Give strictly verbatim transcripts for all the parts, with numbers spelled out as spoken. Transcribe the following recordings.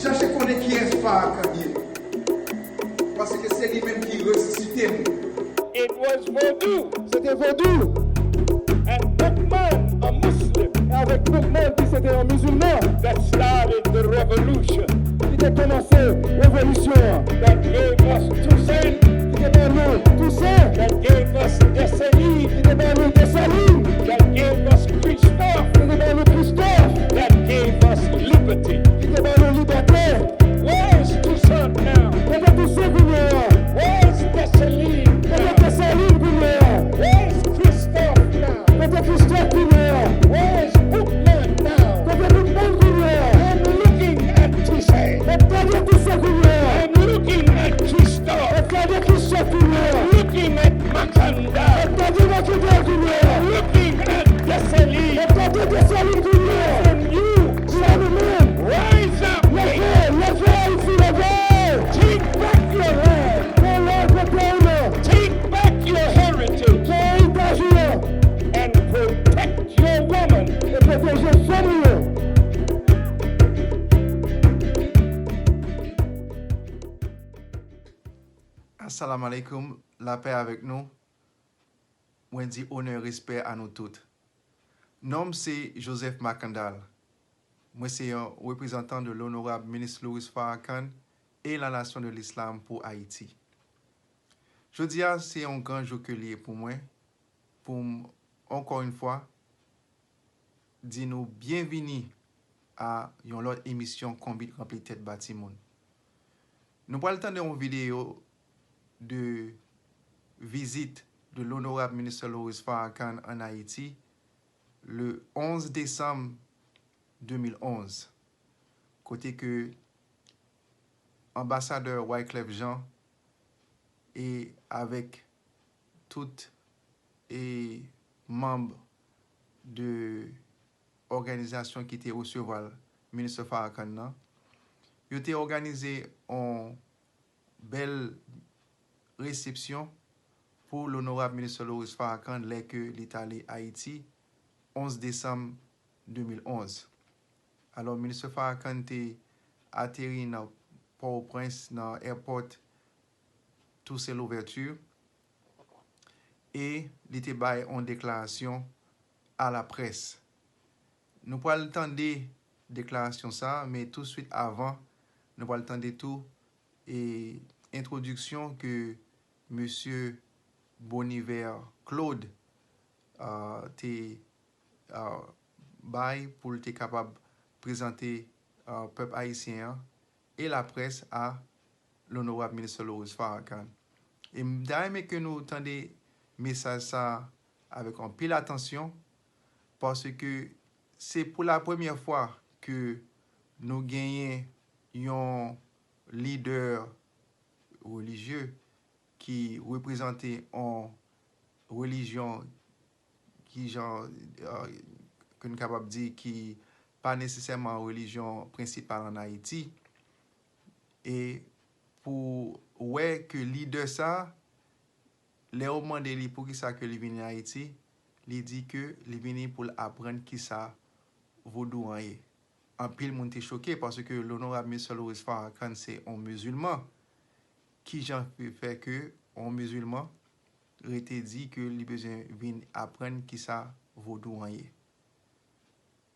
Chache konnen kiyès Farrakhan ye. Paske se li menm ki resisite m. It was Vodou Se te vodou and Boukman, a Muslim, e avèk Boukman ki se te yon mizilman that started the revolution, ki te kòmanse revolisyon an, that gave us Toussaint, ki te ban nou Tousen, that gave us Dessalines, ki te ban nou Desalin, that gave us Christophe, ki te ban nou Kristòf, that gave us liberty. Ki te ban nou libète. Where is Toussaint now? Kote Tousen kounye a? Where is Dessalines Kote now? Desalin kounye a? Where is Christophe now? Kote Kristòf kounye a? Where is Boukman now? Kote Boukman kounye a? I'm looking at Toussaint. Mwen gade Tousen kounye a. I'm looking at Christophe. Mwen gade Kristòf kounye a. Looking at Makandal. Mwen gade Makandal kounye a. Looking at Dessalines. Mwen gade Desalin kounye a. And you Jwenn nou menm. Rise up. Leve, leve Ayiti, leve. Take back your land. Pran lòd pou peyi nou. Take back your heritage. Pran eritaj nou. And protect your woman. E pwoteje fanm nou yo. Assalamu alaikum, lapè avèk nou. Mwen di onè, respè a nou tout. Non m se Joseph Makandal. Mwen se yon reprezantan de l'honorable Ministre Louis Farrakhan et la Nation de l'Islam pour Haïti. Jodi a, se yon gran jou ke li ye pou mwen, pou m, encore une fois, di nou byenvini a yon lòt emisyon Konbit Ranpli Tèt Ba Timoun. Nou pral tande yon videyo de vizit de l'honorable Ministre Louis Farrakhan en Haïti le onze décembre deux mille onze, kote ke anbasadè Wyclef Jean e avèk tout e manm de òganizasyon ki te resevwa l, Ministè Farrakhan nan, yo te òganize yon bèl resepsyon pou l'honorable Ministre Louis Farrakhan lè ke li t ale Ayiti onze desanm de mil onz. Alò, Ministè Farrakhan te ateri nan Pòtoprens, nan airport Toussaint Louverture, e li te bay yon deklarasyon a la près. Nou pral tande deklarasyon sa a, men touswit avan, nou pral tande tou e entwodiksyon ke mesye Boniver Claude, a, te, a, bay pou l te kapab prezante, a, pèp ayisyen an e laprès a l'honorable Ministre Louis Farrakhan. E m ta renmen ke nou tande mesaj sa a avèk anpil atansyon, paske se pou la premyè fwa ke nou genyen yon lidè relijye ki reprezante yon relijyon ki jan, e, ke n kapab di ki pa nesesèman relijyon prensipal ann Ayiti. E pou wè ke lidè sa, lè yo mande li poukisa ke li vini Ayiti, li di ke li vini pou l aprann kisa vodou an ye. Anpil moun te choke paske l'honorable Ministre Louis Farrakhan se yon mizilman. Kijan fè ke yon mizilman rete di ke li bezwen vin aprann kisa vodou an ye?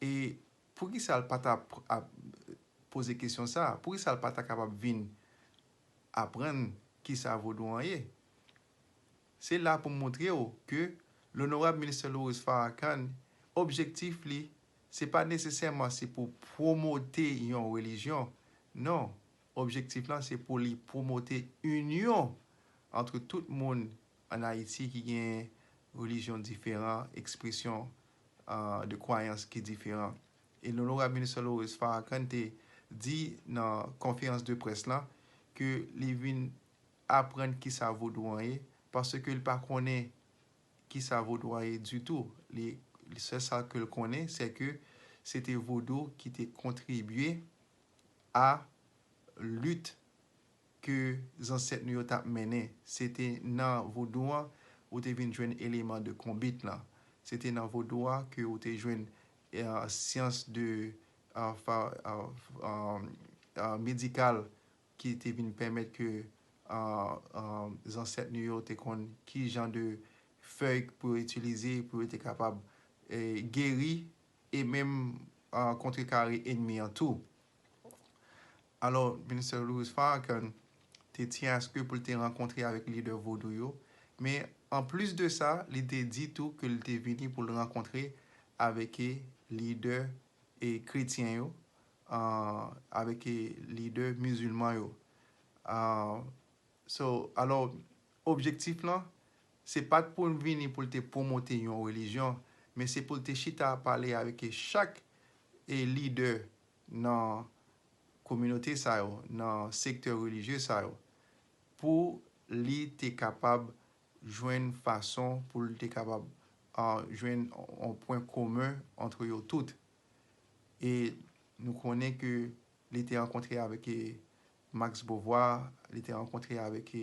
E poukisa l pa t ap, ap poze kesyon sa a? Poukisa l pa ta kapab vin aprann kisa vodou an ye? Se la pou m montre w ke l'honorable Ministre Louis Farrakhan, objektif li, se pa nesesèman se pou pwomote yon relijyon. Non, objektif lan se pou li pwomote inyon ant tout moun ann Ayiti ki gen relijyon diferan, ekspresyon, a, de kwayans ki diferan. E l'honorable Ministre Louis Farrakhan te di nan konferans de près lan ke li vin aprann kisa vodou an ye, paske li pa konnen kisa vodou an ye ditou. Li, li sèl sa ke l konnen, se ke se te vodou ki te kontribye a lit ke zansèt nou yo t ap mennen. Se te nan vodou an ou te vin jwenn eleman de konbit lan. Se te nan vodou an ke ou te jwenn, e, syans de, e, fa, e, e, medikal ki te vin pèmèt ke zansèt nou yo te konn ki jan de fèy pou yo itilize pou yo te kapab geri e menm kontrekare enmi an tou. Alò, Ministè Louis Farrakhan te tyen aske pou l te rankontre avèk lidè vodou yo, men anplis de sa, li te di tou ke l te vini pou l rankontre avèk lidè e kretyen yo, avèk lidè mizilman yo. So, alò, objektif lan, se pa t pou l vini pou l te pwomote yon relijyon, men se pou l te chita pale avèk chak lidè nan kominote sa yo, nan sektè relijye sa yo, pou li te kapab jwenn fason pou l te kapab jwenn yon pwen komen antre yo tout. E nou konnen ke li te rankontre avèk Max Beauvoir, li te rankontre avèk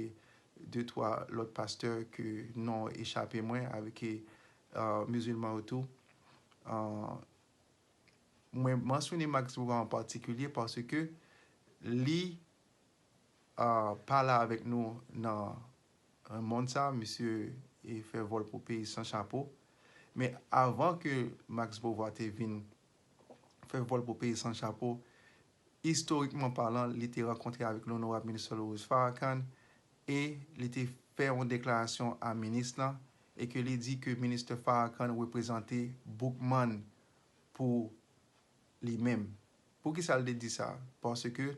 de twa lòt pastè ke non echape mwen, avèk mizilman yo tou. Mwen mansyone Max Beauvoir an patikilye paske li pa la avèk nou nan monn sa, misye fè vòl pou peyi san chapo. Men avan ke Max Beauvoir te vin fè vòl pou peyi san chapo, istorikman palan, li te rankontre avèk Onorab Ministè Louis Farrakhan e li te fè yon deklarasyon a minis lan e ke li di ke Ministè Farrakhan reprezante Boukman pou li menm. Poukisa l te di sa? Paske,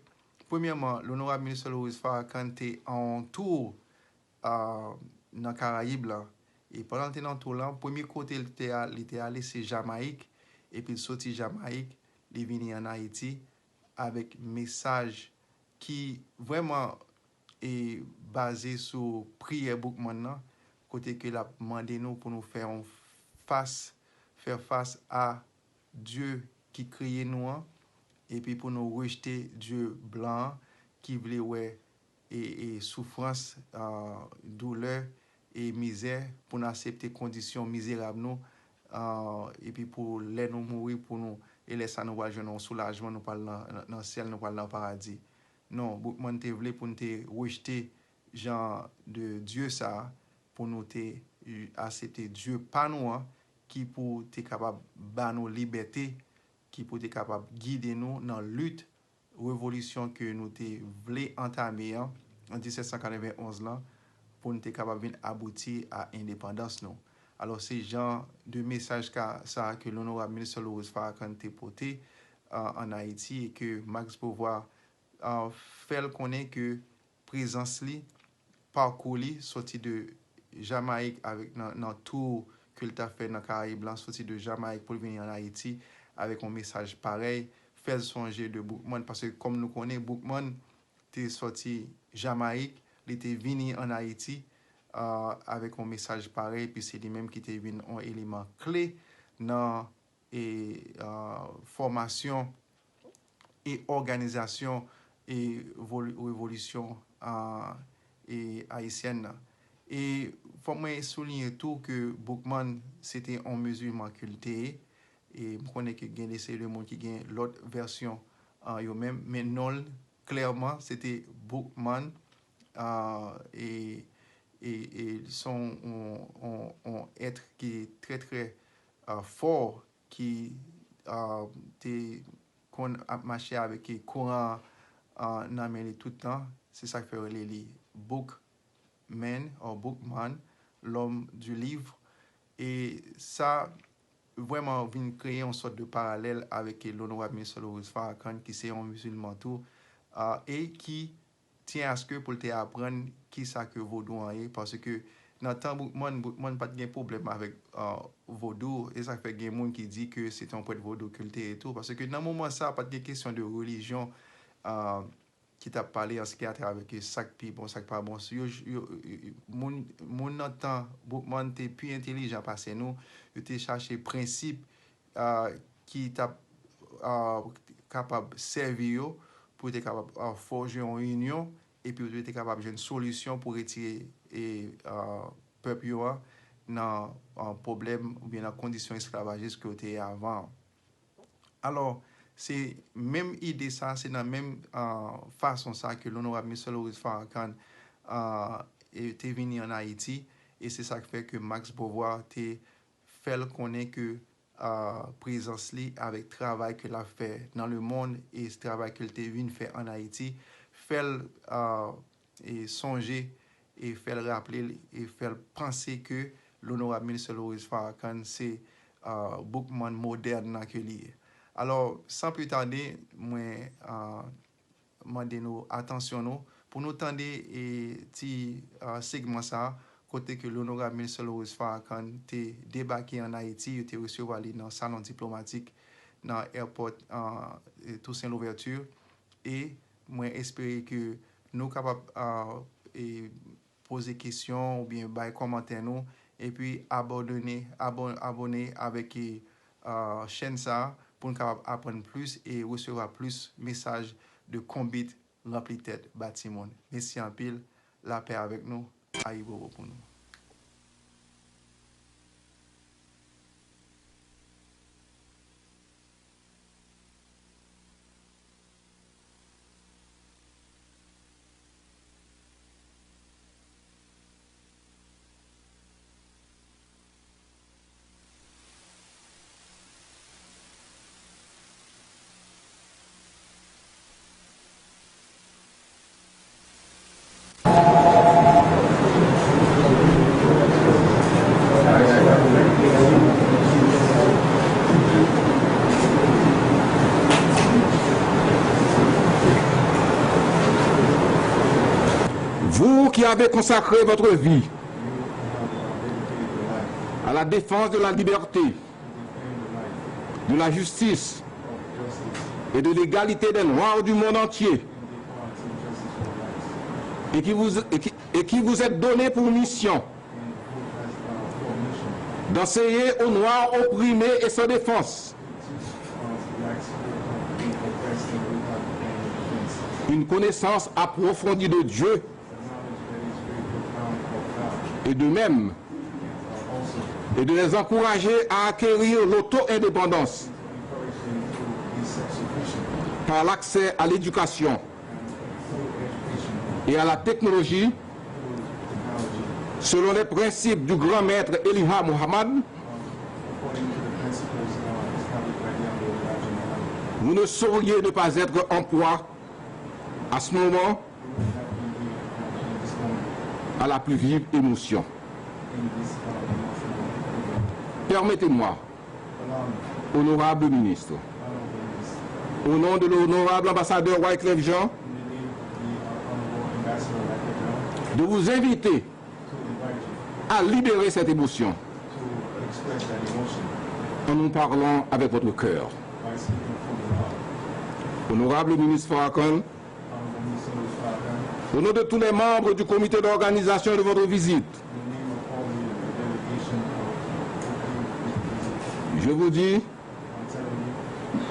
premyèman, Onorab Ministè Louis Farrakhan te an yon tou nan Karayib la. E pandan l te nan tou lan, premye kote l te, li te ale, se Jamayik. Epi l soti Jamayik, li vini ann Ayiti avèk mesaj ki vrèman e baze sou priyè Boukman nan, kote ke l ap mande nou pou nou fè yon fas, fè fas a Dye ki kreye nou an, epi pou nou rejte Dye blan an ki vle wè e, e soufrans, doulè e mizè, pou n aksepte kondisyon mizerab nou, epi pou lè nou mouri, pou nou, e lè sa nou pral jwenn yon soulajman, nou pral nan, nan syèl, nou pral nan paradi. Non, Boukman te vle pou n te rejte jan de Dye sa a, pou nou te aksepte Dye pa nou an, ki pou te kapab ba nou libète, ki pou te kapab gide nou nan lit revolisyon ke nou te vle antame an, an disèt san katrevenonz lan, pou n te kapab vin abouti a endepandans nou. Alò, se jan de mesaj ka, sa a ke Onorab Ministè Louis Farrakhan te pote ann Ayiti e ke Max Beauvoir fè l konnen ke prezans li, pakou li, soti de Jamayik avèk nan, nan tou ke l ta fè nan Karayib lan, soti de Jamayik pou l vini ann Ayiti avèk yon mesaj parèy, fè l sonje de Boukman, paske kòm nou konnen, Boukman te soti Jamayik, li te vini ann Ayiti avèk yon mesaj parèy, epi se li menm ki te vin yon eleman kle nan e fòmasyon e òganizasyon e revolisyon e ayisyèn nan. E fò mwen souliye tou ke Boukman se te yon mizilman ke l te ye. E m konnen ke gen de seri de moun ki gen lòt vèsyon yo menm, men non l klèman se te Boukman. E, e, e se yon, yon, yon èt ki trè, trè fò, ki te konn ap mache avèk Koran an nan men li tout tan. Se sa k fè yo rele li Bookman or Bookman, l'homme du livre. E sa vrèman vin kreye yon sòt de paralèl avèk Onorab Ministè Louis Farrakhan, ki se yon mizilman tou, e ki tyen aske pou l te aprann kisa ke vodou an ye, paske nan tan Boukman, Boukman pa t gen pwoblèm avèk vodou, e sa k fè gen moun ki di ke se te yon prèt vodou ke l te ye tou, paske nan moman sa, pa t gen kesyon de relijyon ki t ap pale an se ki atè avèk sa k pi bon, sa k pa bon. Yo, yo, moun, moun nan tan Boukman te pi entelijan pase nou, yo te chache prensip ki t ap kapab sèvi yo pou yo te kapab fòje yon inyon, epi yo te kapab jwenn solisyon pou retire pèp yo an nan pwoblèm oubyen nan kondisyon esklavajis ke yo te ye avan an. Alò, Se menm ide sa, se nan menm, ah, fason sa ke Onorab Mister Loris Farrakhan, ah, e, te vini ann Ayiti, e se sa k fè ke Max Beauvoir te fè l konnen ke, ah, prezans li avèk travay ke l ap fè nan lemonn e travay ke l te vin fè ann Ayiti, fè l, ah, e sonje e fè l raple l e fè l panse ke Onorab Mister Loris Farrakhan se, ah, Boukman modèn nan ke li ye. Alò, san pli tade, mwen, ah, mande nou atansyon nou pou nou tande e ti, ah, segman sa a, kote ke Onorab Mister Loris Farrakhan te debake ann Ayiti, yo te resevwa li nan salon diplomatik nan airport, ah, e Toussaint Louverture. E mwen espere ke nou kapab, ah, e poze kesyon oubyen bay kòmantè nou, epi abòdone, abò-, abòne avèk, e, ah, chèn sa a pou n kapab aprann plis e resevwa plis mesaj de konbit ranpli tèt ba timoun. Mèsi anpil, lapè avèk nou, ayibobo pou nou. Vous qui avez consacré votre vie à la défense de la liberté, de la justice et de l'égalité des Noirs du monde entier, et qui vous, et qui, et qui vous êtes donné pour mission d'enseigner aux Noirs opprimés et sans défense une connaissance approfondie de Dieu et d'eux-mêmes, et de les encourager à acquérir l'auto-indépendance par l'accès à l'éducation et à la technologie selon les principes du grand maître Elijah Muhammad, vous ne sauriez ne pas être en proie à ce moment à la plus vive émotion. Permettez-moi, honorable ministre, au nom de l'honorable ambassadeur Wyclef Jean, de vous inviter à libérer cette émotion en nous parlant avec votre cœur. Honorable ministre Farrakhan, au nom de tous les membres du comité d'organisation de votre visite, je vous dis,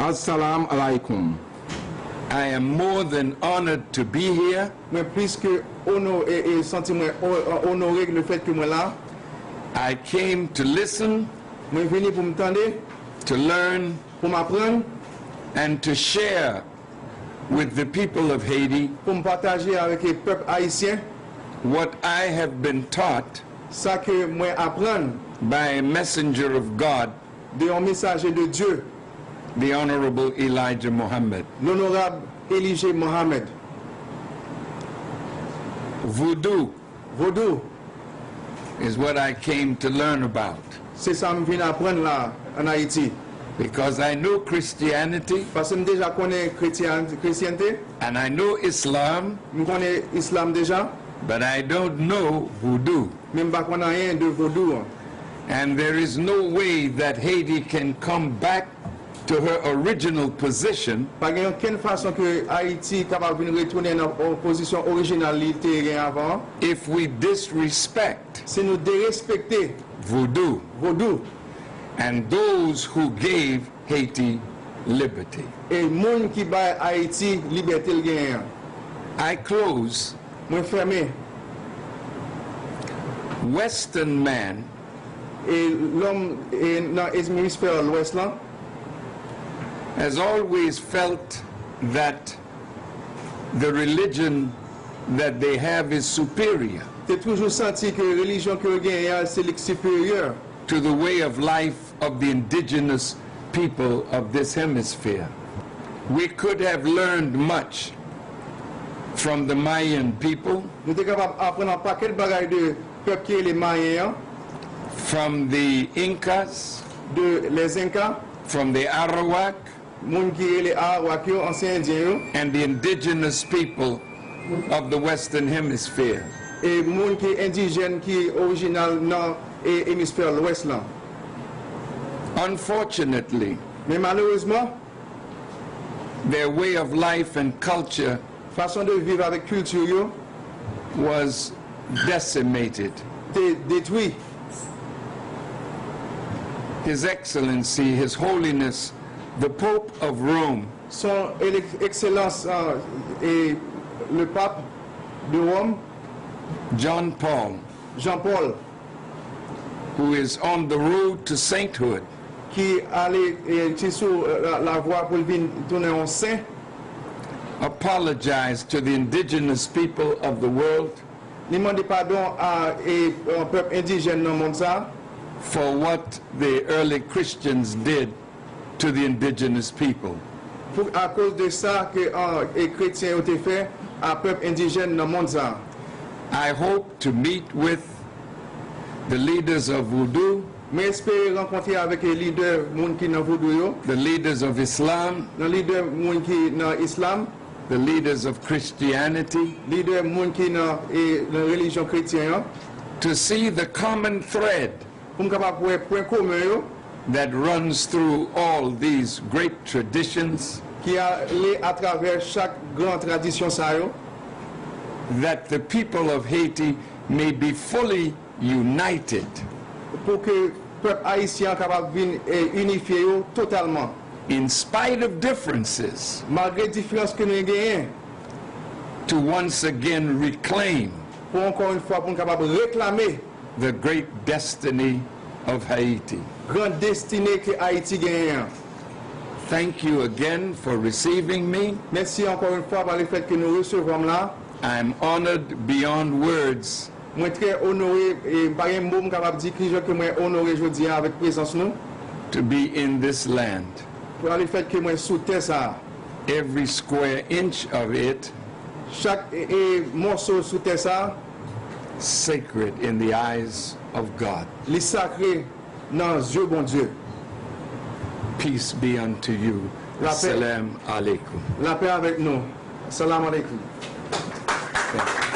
Assalamu alaikum. I am more than honored to be here. Mwen plis ke ono-, e, e santi mwen o-, onore le fèt ke mwen la. I came to listen, Mwen vini pou m tande, to learn, pou m aprann, and to share with the people of Haiti pou m pataje avèk pèp ayisyen what I have been taught sa ke mwen aprann by a messenger of God, de yon mesaje de Dye, the Honorable Elijah Muhammad. L'Honorable Elijah Muhammad. Voodoo Vodou is what I came to learn about. Se sa m vin aprann la ann Ayiti. Because I know Christianity, Paske m deja konnen kretyen-, kretyente, and I know Islam, m konnen islam deja, but I don't know voodoo. Men m pa konn anyen de vodou an. And there is no way that Haiti can come back to her original position Pa gen okenn fason ke Ayiti kapab vin retounen nan, o, pozisyon orijinal li te gen avan an if we disrespect si nou derespekte voodoo vodou and those who gave Haiti liberty. E moun ki bay Ayiti libète l genyen an. I close Mwen fèmen. Western man E lòm, e nan emisfè lwès lan, has always felt that the religion that they have is superior Te toujou santi ke relijyon ke yo genyen an, se li k siperyè to the way of life of the indigenous people of this hemisphere. We could have learned much from the Mayan people, Nou te kapab aprann yon pakèt bagay de pèp ki rele Mayen an, from the Incas, de les Incas, from the Arawak, moun ki rele Arawak yo, ansyen Endyen yo, and the indigenous people of the Western Hemisphere. E moun ki endijèn ki orijinal nan e, emisfè lwès lan. Unfortunately, Men malerezman, their way of life and culture fason de viv avèk kilti yo was decimated. Te detwi. His Excellency, His Holiness, the Pope of Rome, Son Ele- Excellence, euh, et le Pape de Rome, John Paul, Jean-Paul, who is on the road to sainthood, ki ale, eh, ki sou, eh, la, lavwa pou l vin tounen yon sen, apologized to the indigenous people of the world li mande padon a e, eh, pèp endijèn nan mond sa a for what the early Christians did to the indigenous people. Pou akoz de sa ke, eh, e kretyen yo te fè a pèp endijèn nan mond sa a. I hope to meet with the leaders of Vodou, Mwen espere rankontre avèk, eh, lidè moun ki nan vodou yo, the leaders of Islam, nan lidè moun ki nan islam, the leaders of Christianity, lidè moun ki nan, eh, nan relijyon kretyen an, to see the common thread pou m kapab wè pwen komen yo that runs through all these great traditions, ki ale atravè chak gran tradisyon sa yo, that the people of Haiti may be fully united, pou ke pèp ayisyen an kapab vin, eh, inifye yo totalman, in spite of differences, malgre diferans ke nou genyen, to once again reclaim pou ankò yon fwa pou n kapab reklame the great destiny of Haiti. Gran destine ke Ayiti genyen an. Thank you again for receiving me. Mèsi ankò yon fwa pa le fèt ke nou resevwa m la. I'm honored beyond words Mwen trè onore, e m pa gen mo m kapab di kijan ke mwen onore jodi a avèk prezans nou. To be in this land. Pou le fèt ke mwen sou tè sa a. Every square inch of it Chak, e, e, mòso sou tè sa a, sacred in the eyes of God. Li sakre nan zye Bondye. Peace be unto you. Lapè. Salam alaikum. Lapè avèk nou. Salam alaikum. Thank you.